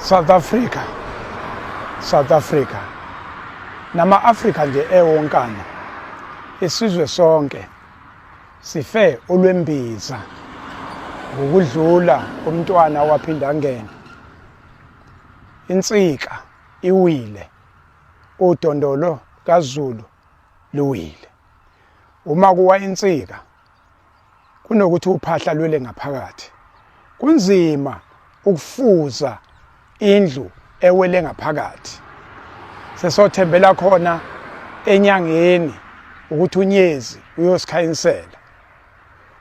South Africa, South Africa nama-Afrika nje ewonkana, isizwe sonke sife olwembiza ngokudlula umntwana waphinda angena insika iwile, udondolo kaZulu luwile. Uma kuwa insika kunokuthi uphahla lwele ngaphakathi, kunzima ukufuza indlu ewele ngaphakathi. Sesothembela khona enyangeni ukuthi unyezi uyosikhanyisela,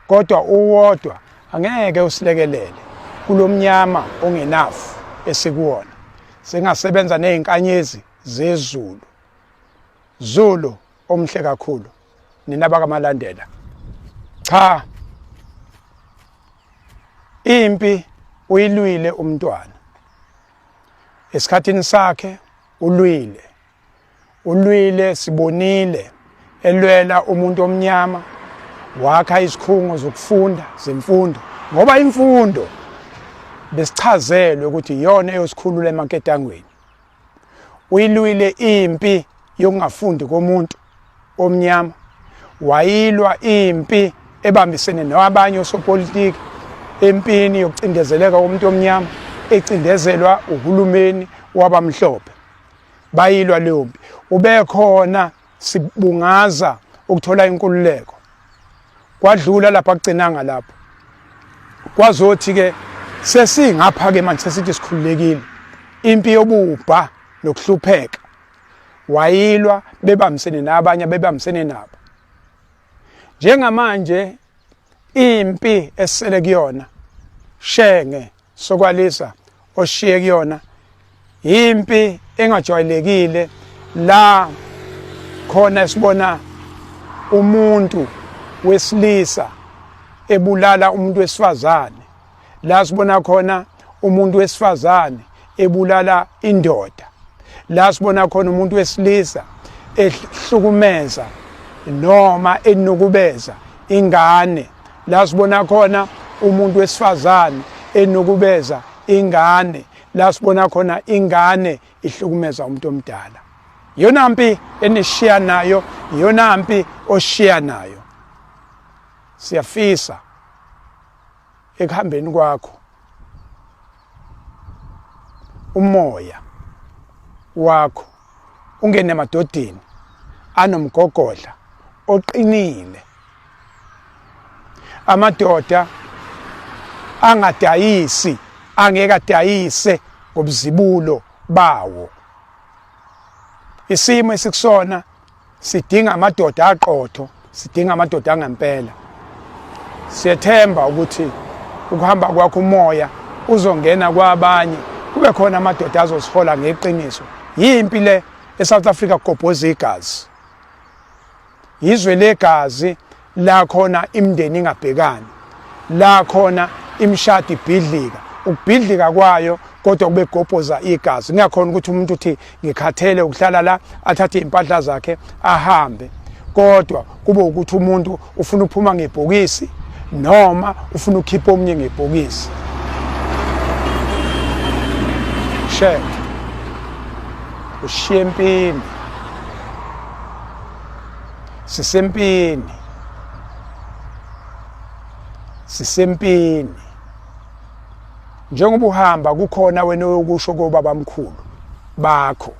kodwa uwodwa angeke usilekelele kulomnyama ongenafu esikuwona. Singasebenza nezinkanyezi zezulu. Zulu omhle kakhulu, nina bakaMalandela. Cha, impi uyilwile umntwana esikhathini sakhe, ulwile, ulwile, sibonile elwela umuntu omnyama, wakha izikhungo zokufunda zemfundo, ngoba imfundo besichazelwe ukuthi iyona eyosikhulula emaketangweni. Uyilwile impi yokungafundi komuntu omnyama, wayilwa impi ebambisene nabanye osopolitiki empini yokucindezeleka komuntu omnyama ecindezelwa uhulumeni wabamhlophe. Bayilwa leyo mpi, ubekhona sibungaza ukuthola inkululeko. Kwadlula lapha, kugcinanga lapho, kwazothi ke sesingapha ke manje sesithi sikhululekile, impi yobubha nokuhlupheka wayilwa bebambisene nabanye bebambisene nabo. Njengamanje impi esele kuyona Shenge sokwalisa oshiye kuyona impi engajwayelekile, la khona esibona umuntu wesilisa ebulala umuntu wesifazane, la sibona khona umuntu wesifazane ebulala indoda, la sibona khona umuntu wesilisa ehlukumeza noma enukubeza ingane, la sibona khona umuntu wesifazane enukubeza ingane, la sibona khona ingane ihlukumeza umuntu omdala. Iyona mpi enishiya nayo, iyona mpi oshiya nayo. Siyafisa ekuhambeni kwakho umoya wakho ungene emadodeni anomgogodla oqinile, amadoda angadayisi, angeke adayise ngobuzibulo bawo. Isimo esikusona sidinga amadoda aqotho, sidinga amadoda angempela. Siyethemba ukuthi ukuhamba kwakho umoya uzongena kwabanye, kube khona amadoda azosihola ngeqiniso. Yimpi le eSouth Africa, kugobhoza igazi, yizwe legazi la khona imindeni ingabhekani, la khona imishado ibhidlika ukubhidlika kwayo, kodwa kube gobhoza igazi. Kungakhona ukuthi umuntu uthi ngikhathele ukuhlala la, athathe impahla zakhe ahambe, kodwa kube ukuthi umuntu ufuna ukuphuma ngebhokisi noma ufuna ukukhipha omunye ngebhokisi. Shenge, ushiye empini, sisempini, sisempini. Njengoba uhamba kukhona wena oyokusho kobabamkhulu bakho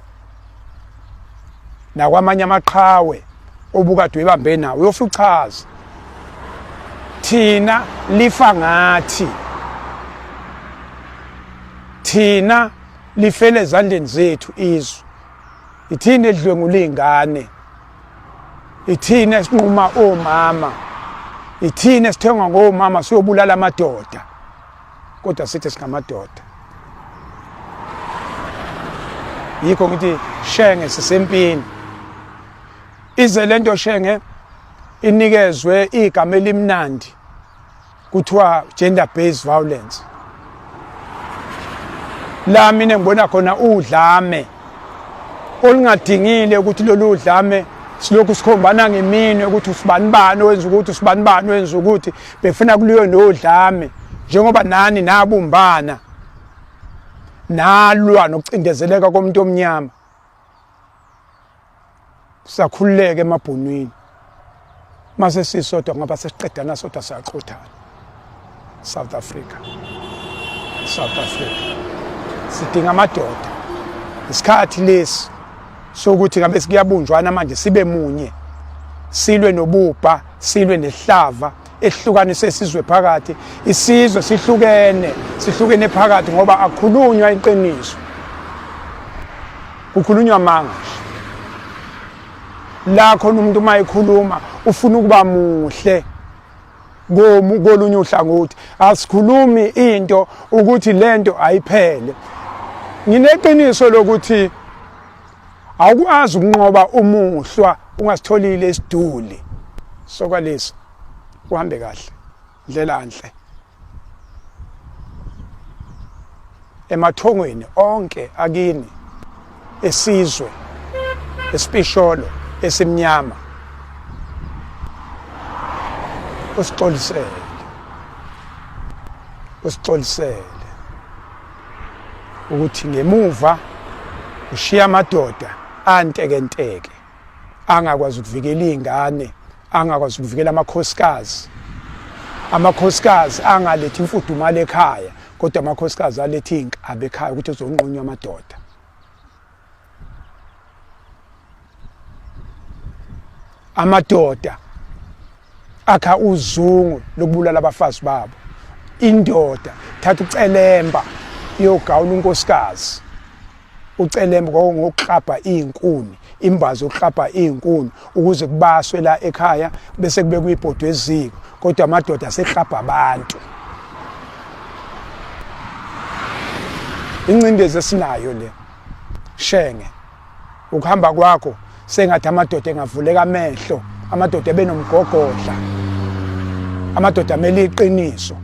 nakwamanye amaqhawe obukade uyibambe nawo, uyofika uchaze thina lifa ngathi thina lifele ezandleni zethu izwe. Ithini edlwengula iy'ngane, ithini esinquma omama, ithini esithengwa ngomama siyobulala amadoda, kodwa sithi singamadoda. Yikho ngithi Shenge sisempini. Ize lento Shenge inikezwe igama elimnandi, kuthiwa gender based violence. La mina ngibona khona udlame olungadingile ukuthi lolu dlame silokhu sikhombana ngeminwe ukuthi usibani bani wenza ukuthi, usibani bani wenza ukuthi, befuna kuliwe nodlame njengoba nani nabumbana. Nalwa nokucindezeleka komuntu omnyama. Sakhululeka emabhunwini. Mase sisodwa ngoba sesiqedana sodwa siyaqothana. South Africa. South Africa. Sidinga amadoda. Isikhathi lesi sokuthi ngabe sikuyabunjwana manje sibe munye. Silwe nobubha, silwe nehlava ehlukanise isizwe phakathi. Isizwe sihlukene, sihlukene phakathi ngoba akukhulunywa iqiniso. Kukhulunywa amanga nje. La khona umuntu uma ekhuluma ufuna ukuba muhle kolunye uhlangothi. Asikhulumi into ukuthi lento ayiphele. Ngineqiniso lokuthi awukwazi ukunqoba umuhlwa ungasitholile isiduli sokwalisa. Uhambe kahle, ndlela nhle. Emathongweni onke akini esizwe esipisholo esimnyama usixolisele, usixolisele ukuthi ngemuva ushiya amadoda antekenteke angakwazi ukuvikela izingane, angakwazi ukuvikela amakhosikazi, amakhosikazi angalethi imfudumalo ekhaya, kodwa amakhosikazi alethe iy'nkabi ekhaya ukuthi kuzonqunywa amadoda. Amadoda akha uzungu lokubulala abafazi babo. Indoda thatha ucelemba iyogawula unkosikazi. Ucelemba kwakungokuklabha iy'nkuni, imbazi yokuklabha iy'nkuni ukuze kubaswe la ekhaya bese kubekwa ibhodwe eziko, kodwa amadoda aseklabha abantu. Ingcindezi esinayo le Shenge, ukuhamba kwakho sengathi amadoda engavuleka amehlo, amadoda ebenomgogodla, amadoda amele iqiniso.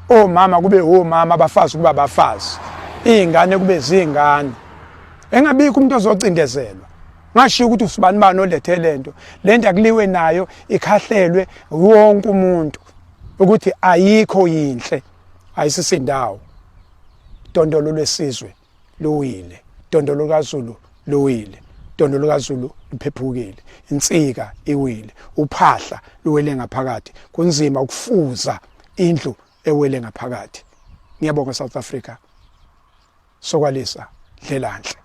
Omama kube omama, abafazi kuba abafazi, iy'ngane kube ziy'ngane, engabikho umuntu ozocindezelwa. Ngashiya ukuthi usibani bani olethe lento, lento akuliwe nayo, ikhahlelwe wonke umuntu ukuthi ayikho yinhle, ayisisindawo. Dondolo lwesizwe luwile, dondolo kaZulu luwile, dondolo kaZulu luphephukile, insika iwile, uphahla luwele ngaphakathi. Kunzima ukufuza indlu ewele ngaphakathi. Ngiyabonga South Africa. Sokwalisa, Dlelanhle.